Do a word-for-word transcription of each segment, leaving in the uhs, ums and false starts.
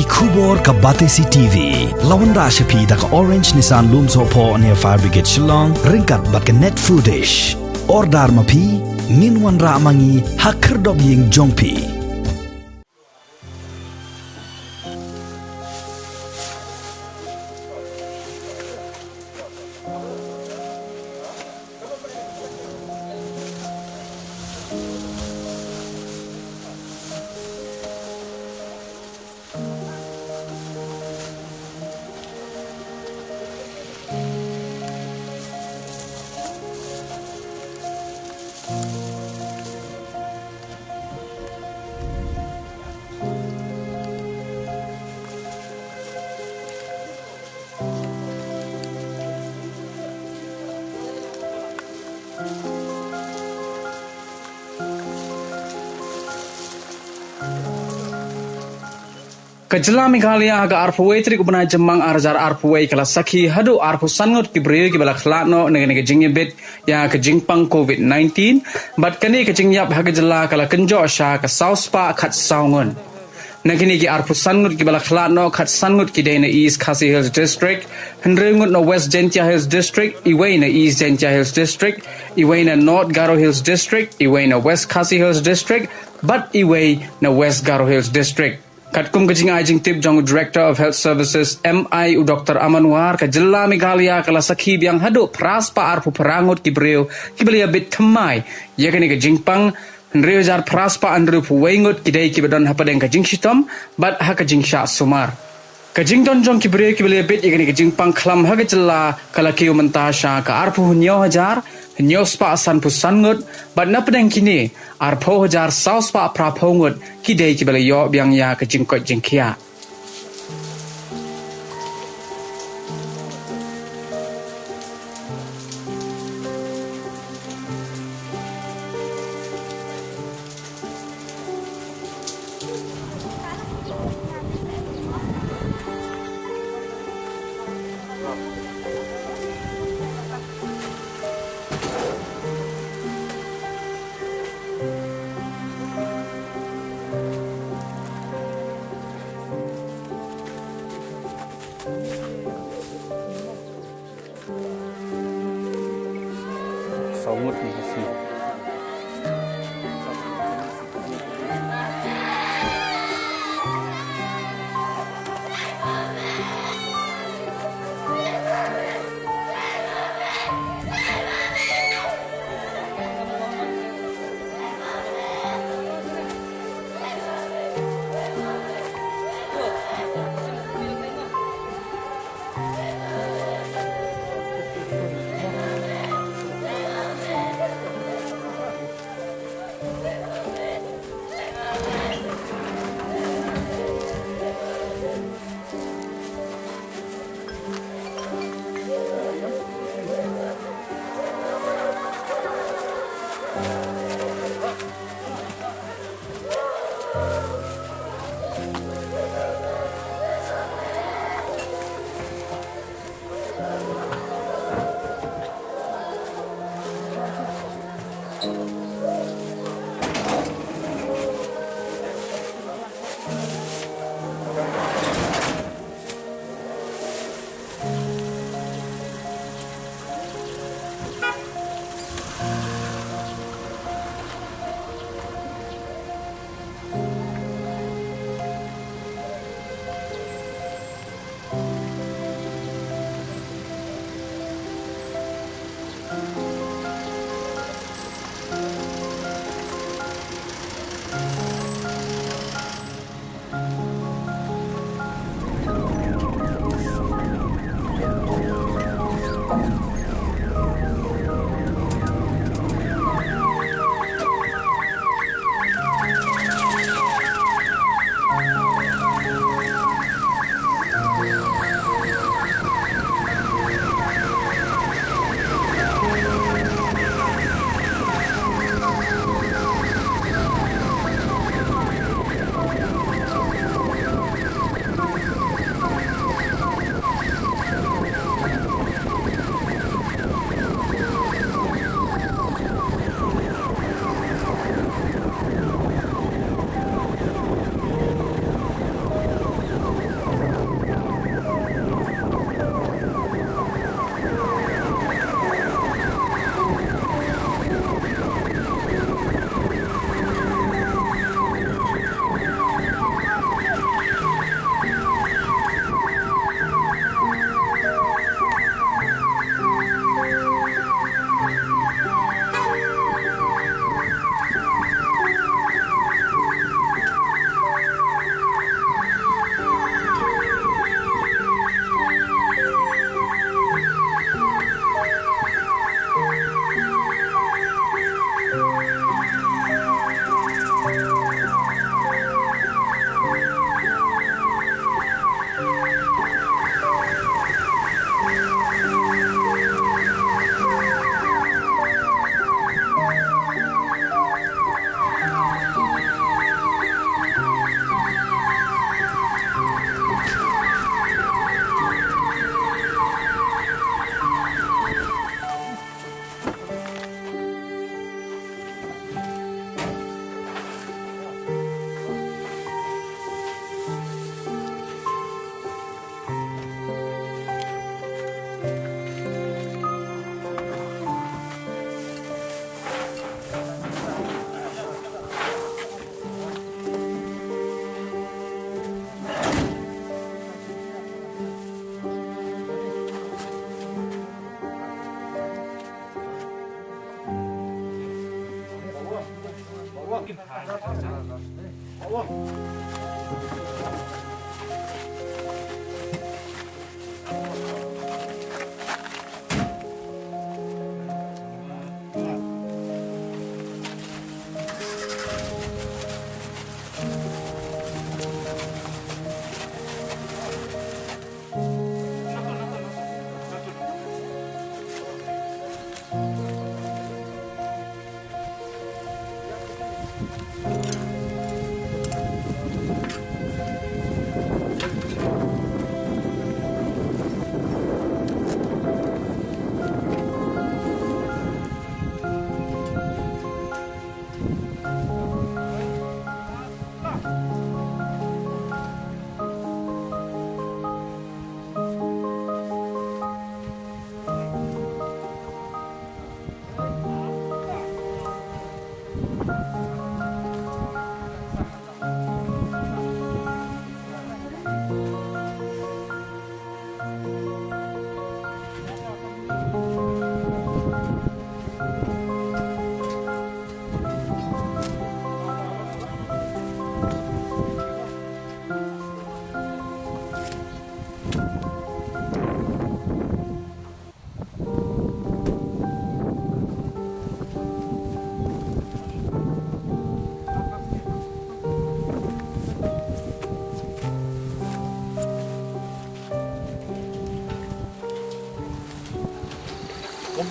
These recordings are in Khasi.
Khubor ka Batesi T V. La wanrah sha phi da ka Orange Nissan Lumsohphoh near Fire Brigade Shillong, ryngkat bad ka Net Foodish. Order ma phi, ngin wanrah ma ngi ha khyrdop ïing jong phi. Ka jylla Meghalaya ha ka arphew wei tarik u bnai Jymmang ar hajar arphew wei ka la sakhi haduh arphew san ngut ki briew kiba la khlad noh na kane ka jingïabit ïa ka jingpang covid nineteen, bad kane ka jingïap ha ka jylla ka la kynjoh sha ka saw spah khatsaw ngut. Na kine ki arphew san ngut kiba la khlad noh, khatsan ngut ki dei na East Khasi Hills District, hynriew ngut na West Jaintia Hills District, iwei na East Jaintia Hills District, iwei na North Garo Hills District, iwei na West Khasi Hills District, bad iwei na West Garo Hills District. Katkum ka jingai jingtip jong u Director of Health Services, M I, u Doctor Aman War, ka jylla Meghalaya ka la sakhi biang haduh phra spah arphew phra ngut ki briew kiba la ïabit thymmai ïa kane ka jingpang, hynriew hajar phra spah hynriewphew wei ngut ki dei kiba don hapdeng ka jingshitom bad ha ka jingshah sumar. Ka jingdon jong ki briew kiba la ïabit ïa kane ka jingpang khlam ha ka jylla ka la kiew mynta sha ka arphew hynñiew hajar hynñiew spah sanphew san ngut, bad na pdeng kine, arphew hajar saw spah phraphew ngut ki dei kiba la ïoh biang ïa ka jingkoit jingkhiah. Saw ngut ni kasi.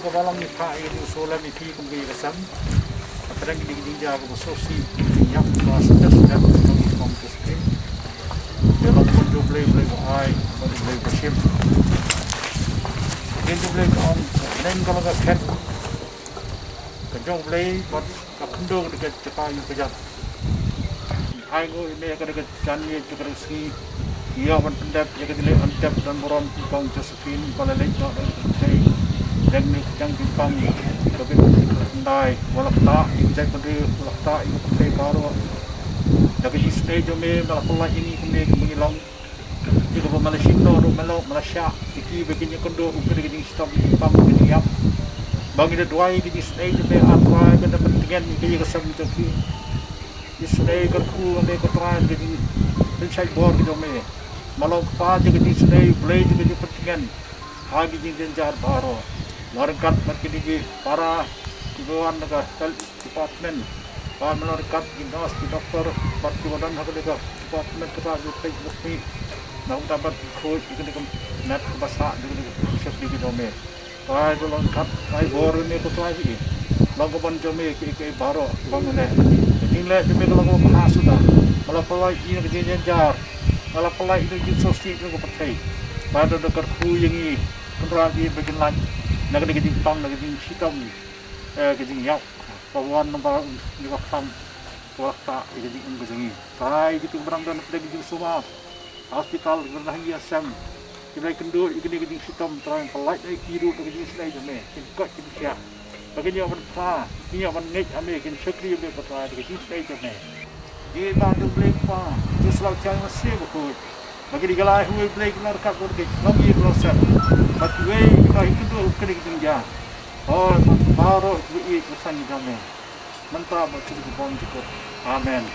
Kaba long ïa phi, ïa u Solem ïa phi kum ka ïing ka sem. Hapdeng kine ki jingjia kaba sngewsih, ki jingïap ba sdang sdang jong i Kong Josephine. Ïa long ban ju Blei, Blei ba ai, ban ju Blei ba shim. Kin ju Blei ka ong, neng ka long ka khet ka jong Blei bad ka khyndew ka jaka ïing ka jam. Ai nguh ïa me ka dei ka janmiet ka dei ka sngi. Ïa ban pyndep ïa ka jingïaid ban tep don burom i Kong Josephine ba la leit noh da ka kynthei. Dang ne ka jingpang ka bit ka khyndai. Wat la ktah ïa ka jaitbynriew, wat la ktah ïa ka pyrthei baroh. Da ka jingisynei jong me ba la pynlait ïa ngi kumne kumba ngi long. Ïa kaba ma la shim noh ruh ma la, ma la shah ïa ki ba kin ïakynduh ïa ka jingshitom, ïa ka jingpang, ïa ka jingïap. Ba ngin ïa duwai ïa ka jingisynei jong me, A Trai, ba da pyntngen ïa ka ïing ka sem jong ki. Isynei kyrkhu ïa me ko Trai, ïa ka jingpynshait bor ka jong me. Ma long kpa jong ka jingisynei, Blei jong ka jingpyntngen ha ki jingjynjar baroh. La ryngkat bad kine ki para kiba wan na ka health department. Ba me la ryngkat ki nurse, ki doktor bad kiba don ha kane ka department kaba ju peit lukmih. Na ka bynta ban khuid ïa kane ka met kaba sah jong kane ka shakri ka jong me. Trai, to la ryngkat, ai bor ïa me ko Trai, ïa long ka mon jong me kiei kiei baroh kiba ngi leh. Ka jingleh jong me ka long kaba bha suda. Ba la pynlait ïa ka jingjynjar, ba la pynlait ïa ka jingsngewsih jong ka pyrthei. Ba da kyrkhu ïa ngi, Kynrad ïa ba kin lait na kane ka jingpang, na ka jingshitom, eh, ka jingïap. Ba wan na ba ngi ba kham, ba ktah ïa ka jingim ka jong ngi. Trai, kito kiba dang don hapdeng ka jingsumar ha hospital, kiba dang ïashem, kiba ïakynduh ïa kane ka jingshitom, Trai, pynlait ïa ki ruh da ka jingisynei jong me, kin koit kin khiah. Ba kin ïoh ban phla, kin ïoh ban ngeit ha me, kin shakri ïa me ko Trai da ka jingisynei jong me. Ïa ba dei Blei Kpa, Kpa Slap Jai Masi Bakhuid. Ba kine ki lai hynriew Blei ki la ryngkat bad ki, long ïa ki la sem. Bad kiwei kiba ïakynduh ïa kane ka jingjia. Hooid, bad baroh kiba ïeit ba san ïa jong me. Mynta bad sha ki bymjukut. Amen.